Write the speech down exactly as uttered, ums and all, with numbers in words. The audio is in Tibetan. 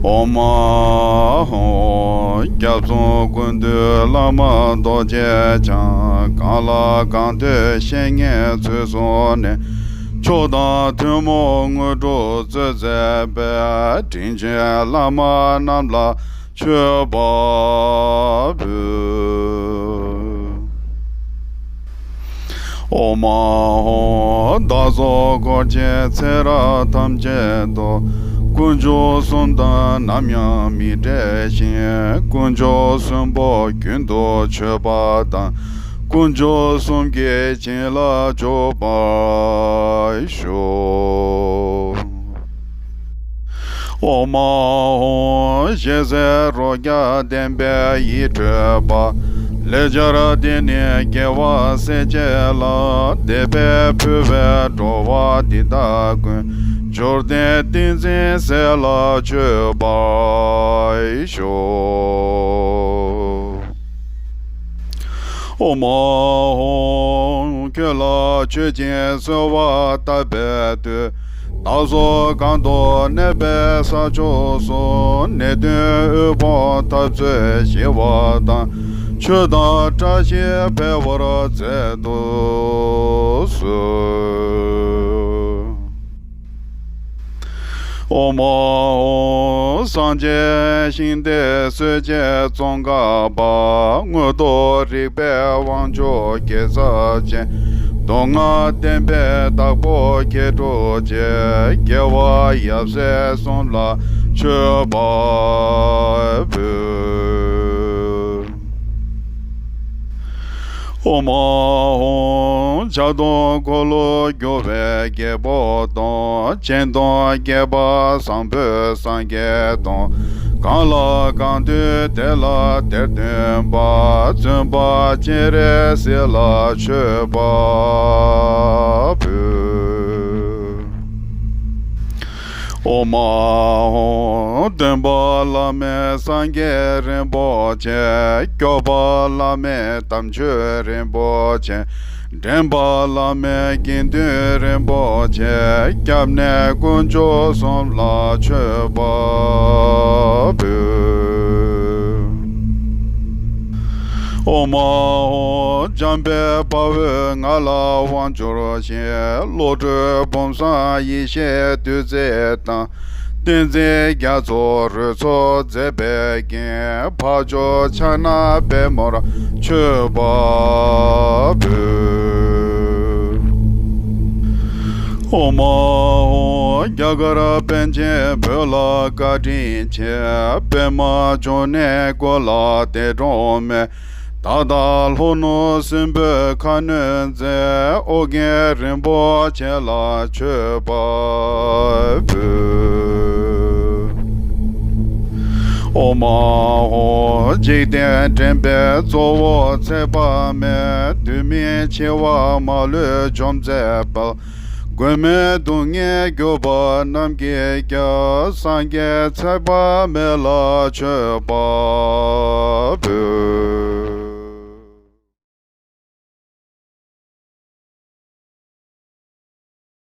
ཨོ་མ་ཧོ། རྒྱབ་གསུམ་ཀུན་འདུས་བླ་མ་རྡོ་རྗེ་འཆང་། གང་ལ་གང་འདུལ་བཤེས་གཉེན་ཚུལ་བཟུང་ནས། མཆོག་དང་ཐུན་མོང་དངོས་གྲུབ་སྩོལ་མཛད་པའི། དྲིན་ཅན་བླ་མ་རྣམས་ལ་མཆོད་པ་ཕུལ། ཨོ་མ་ཧོ། བདག་སོགས་འཁོར་བཅས་ཚེ་རབས་ཐམས་ཅད་དུ། དཀོན་མཆོག་གསུམ་དང་ནམ་ཡང་མི་འབྲལ་ཞིང་། དཀོན་མཆོག་གསུམ་པོ་རྒྱུན་དུ་མཆོད་པ་དང་། དཀོན་མཆོག་གསུམ་གྱི་བྱིན་རླབས་འཇུག་པར་ཤོག། ཨོ་མ་ཧོ། ཞལ་ཟས་རོ་བརྒྱ་ལྡན་པས་ཡིད་སྤྲོས་པ། ལེགས་སྦྱར་འདི་ནི་དགེ་བ་སེལ་བྱེད་ལ། དད་པས་ཕུལ་བས་འགྲོ་བ་འདི་དག་ཀུན། འབྱོར་ལྡན་ཏིང་འཛིན་ཟས་ལ་མཆོད་པར་ཤོག། ཨོ་མ་ཧོ། ཁྱོད་ལ་མཆོད་ཅིང་གསོལ་བ་བཏབ་པའི་མཐུས། བདག་སོགས་གང་དུ་གནས་པའི་ས་ཕྱོགས་སུ། ནད་གདོན་དབུལ་ཕོངས་འཐབ་རྩོད་ཞི་བ་དང་། ཆོས་དང་བཀྲ་ཤིས་འཕེལ་བར་མཛད་དུ་གསོལ། ཨོ་མ་ཧོ། སངས་རྒྱས་ཞིང་འདི་གསོད་བྱེད་ཙོང་ཁ་པ། མངོན་མཐོ་རིག་པའི་དབང་ཕྱུག་དགེ་རྩ་ཅན། མདོ་སྔགས་བསྟན་པའི་བདག་པོ་མཁས་གྲུབ་རྗེ། རྒྱལ་བ་ཡབ་སྲས་གསུམ་ལ་མཆོད་པ་ཕུལ། ཨོ་མ་ཧོ། ཕྱག་སྟོང་འཁོར་ལོ་སྒྱུར་བའི་རྒྱལ་པོ་སྟོང་། སྤྱན་སྟོང་བསྐལ་པ་བཟང་པོའི་སངས་རྒྱས་སྟོང་། གང་ལ་གང་འདུལ་དེ་ལ་དེར་སྟོན་པ། བཙུན་པ་སྤྱན་རས་གཟིགས་ལ་མཆོད་པ་ཕུལ། ཨོ་མ་ཧོ། སྟོན་པ་བླ་མེད་སངས་རྒྱས་རིན་པོ་ཆེ། སྐྱོབ་པ་བླ་མེད་དམ་ཆོས་རིན་པོ་ཆེ། འདྲེན་པ་བླ་མེད་དགེ་འདུན་རིན་པོ་ཆེ། སྐྱབས་གནས་དཀོན་མཆོག་གསུམ་ལ་མཆོད་པ་ཕུལ། ཨོ་མ་ཧོ། འཇམ་དཔལ་དཔའ་བོས་ང་ལ་དབང་བསྒྱུར་ཞིང་། བློ་གྲོས་བུམ་བཟང་ཡེ་ཤེས་བདུད་རྩི་དང་། ཏིང་འཛིན་རྒྱ་མཚོ་རོལ་མཚོ་མཛད་པའི་རྒྱན། འཕགས་མཆོག་ཕྱག་ན་པདྨོར་མཆོད་པ་ཕུལ། ཨོ་མ་ཧོ། རྒྱ་གར་པཎ་ཆེན་བོད་ལ་བཀའ་དྲིན་ཆེ། པདྨ་འབྱུང་གནས་ཀུན་ལ་འདས་གྲོངས་མེད། ད་ལྟ་ལྷོ་ནུབ་སྲིན་པོའི་ཁ་གནོན་མཛད། ཨོ་རྒྱན་རིན་པོ་ཆེ་ལ་མཆོད་པ་ཕུལ། ཨོ་མ་ཧོ། འཇིག་རྟེན་འདྲེན་པའི་གཙོ་བོ་ཚེ་དཔག་མེད། དུས་མིན་འཆི་བ་མ་ལུས་འཇོམས་མཛད་པ། མགོན་མེད་སྡུག་བསྔལ་གྱུར་པ་རྣམས་ཀྱི་རྒྱལ། སངས་རྒྱས་ཚེ་དཔག་མེད་ལ་མཆོད་པ་ཕུལ།